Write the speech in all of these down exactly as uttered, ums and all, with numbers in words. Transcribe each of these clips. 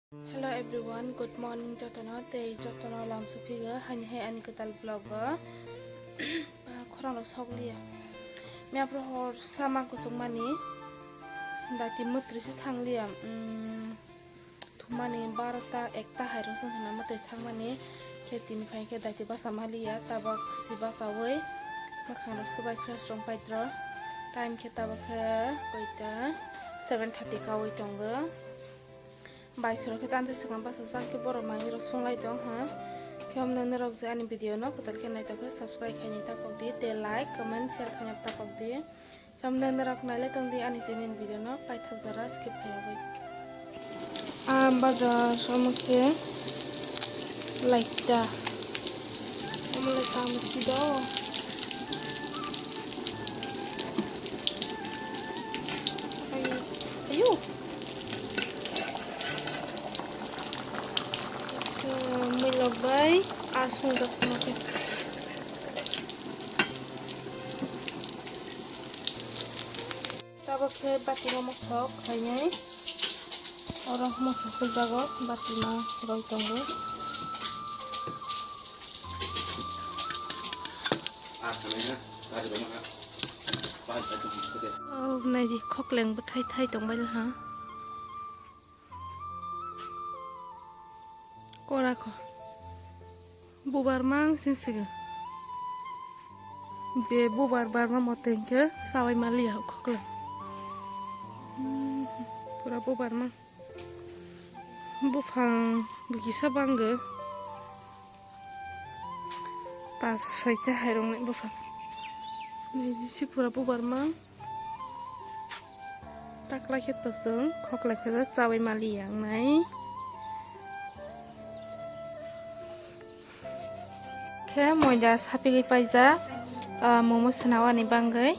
Hello everyone, good morning jotono, tei jotono lamsok phigo hani hai ani kwtal vlog o. Ah, khorang rok sok liya. Mia pro hor sama kusuk mani. Dati mutri se thang liya. Mm, thumani barota ekta hai rok se hwnna mutri thang mani. Khe tini phai khe dati basa ma liya, tabok si basa oi. Makhang rok subai fresh rong paitro. Time khe tabok khe koita seven thirty kaui tongo. Bai sero khe tante swkang basa chang khe borok manwi rok sunglai tong ha. Khe omno norok je ani video no kwtal khe naithok khe subscribe khaini tapok di, tei like, comment, share khaina tapok di. Khe omno norok nailai tong di ani tini video no paithak jora skip khaiyogwi. Ah, bajar omo khe laita. Omo lai tamo sido. Ayo. Acha, mwilok bai aswk rok tongkhe. Tabok khe bati ma mosok khainai. Oro mosok hwnjago bati ma roi tongo. Oh, naidi khokleng bwthai thai tongbai ha. Kora kho. Bubar mang sin sigo. Je bubar barma mote hinkhe sawai maliya khokleng. Hmm, pura bubar mang. Buphang bwkisa banggo. Pas soita hairokni buphang. Nai si pura bubar mang. Taklai khe to chwng khoklai khe chawi mali yang nai. Khe moida sapigwi paijak, ah, momo swnawani bangwi.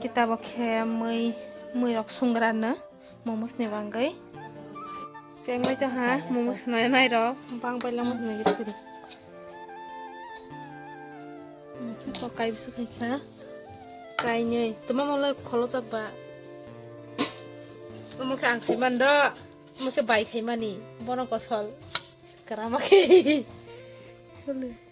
Khe tabok khe mui, mui rok sungrano. Momos ni bangwi. Senglai to ha, momos nai nai rok. Bang bai lama nai giri siri. Ko kai bisu khai kha. Kai nei. Tuma molo kholo chak ba. Omo khe ang khai man do. Omo khe bai khai mani. Bono kosol. Karama khe. Sole.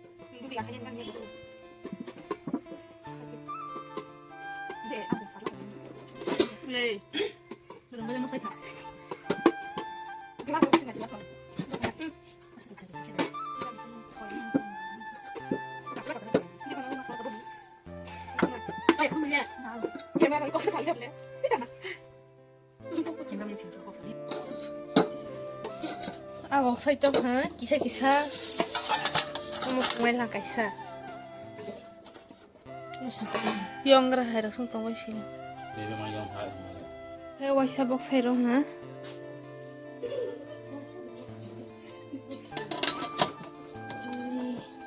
Agok sai tong ha, kisa kisa. Omo sanglai lang kaisa. Yongra hai rok song tongbai si. He waisa bok sai rok ha.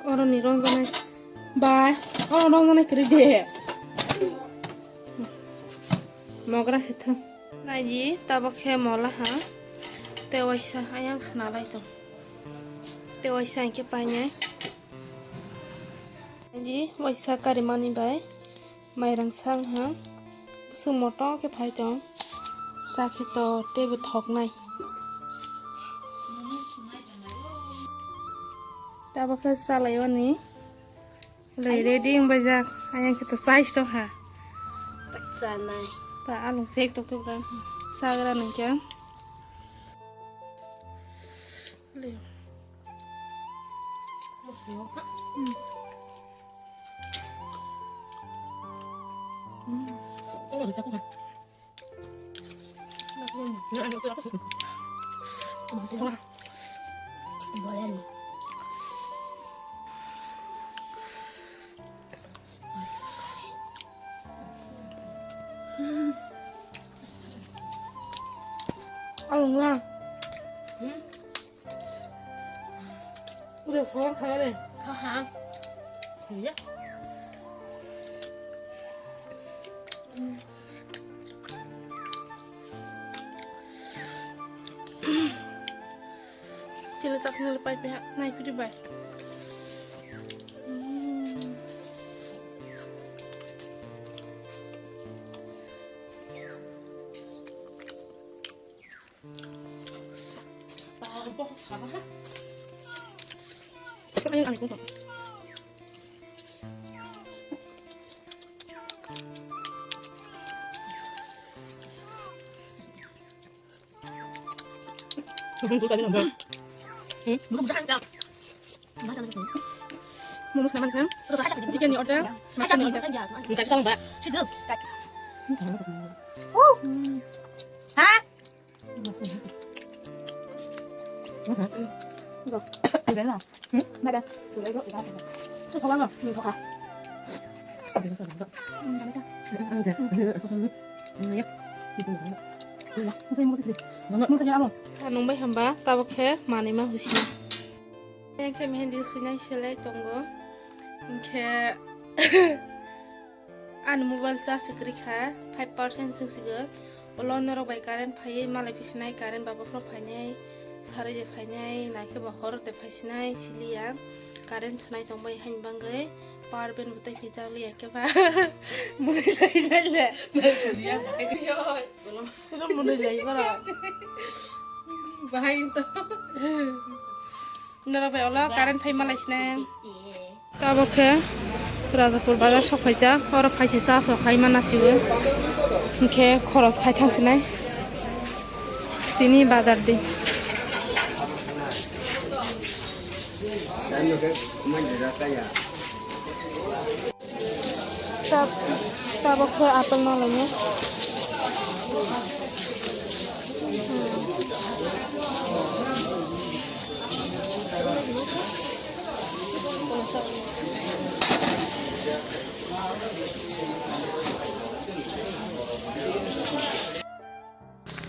Oro ni rong janai. Bai, oro rong janai kri de. Mogra sithang. Naidi, tabok khe mola ha. Tewaisa ayang swnalai tong. Tewaisa hinkhe painai. Naidi, waisa karimani bai mairang sang ha. Bwswk moto khe phai tong. Cha khe to teibo thoknai. Tabok khe chalai oni. Lai ready wng bai jak. Ayang khe to size to kha. Tak chanai. Pa alung sek tok tok ran. Sagra nang kya. Le. Hmm. Hmm. Oh, Udah, keluar, keluar deh. Tahan. Iya. Chili chutney le pai paiha, nai phiri bai. Bohok sama ha. Momo sama kan? Chicken ni order, masa ni order. Minta sama, Mbak. Ha? Nungbai hamba tabok khe manwi ma husina. Yang khe mehendi swinai selai tongo. Hinkhe ani mobile charge kwrwi kha, five percent chwng sigo. Ulo norok bai current phaiwi malai pisinai, current ba bokhorok phainai, sarwi de phainai, naikhe ba horo de phaisinai, siliya. Current swnai tongbai haini bagwi power bank bo tei phi chaliya khe ba. Mwnwi lai lai le. Sino mwnwi lai bara. Bahai to. Norok bai ulo current phai malai sinai. Tabok khe Rajapur bazar sok phaijak, oro phaisa cha sok khai mana siwi. Hinkhe khoros khai thang sinai. Tini bazar di. Tab-, tabok khe apple no lainai.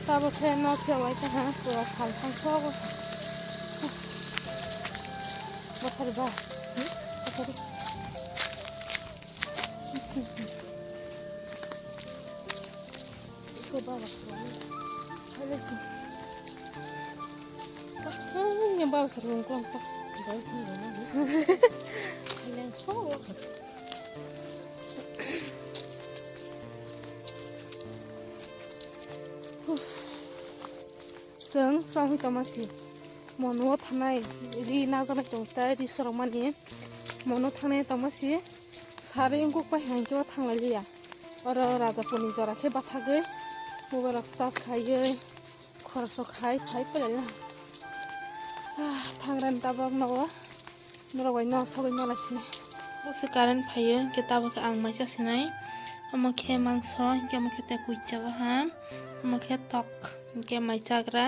Tabok khe nok khe wai tongkha, pura sal thang sogo. Bothari ba? Hmm? Bothari. Ko baba ko. Hale ko. Ai, yang baba sarung ko. Baba ko. Hale sogo. Chwng chongwi tongma si mono thanai ri najaknai tong tai ri sorokmani mono thangnai tongma si sarwi wngkuk pai hai khe o thanglai liya. Oro Rajapurni jora khe bathagwi mobile rok charge khaiwi khoroksa khai khai pailaina. Ah, thangrani tabok nogo. Norok bai no sogwi malai sini. Bokse current phaio, hinkhe tabok khe ang mai cha sinai. Omo khe mangso, hinkhe omo khe tei kuicha baha. Omo khe tok, hinkhe mai chagra.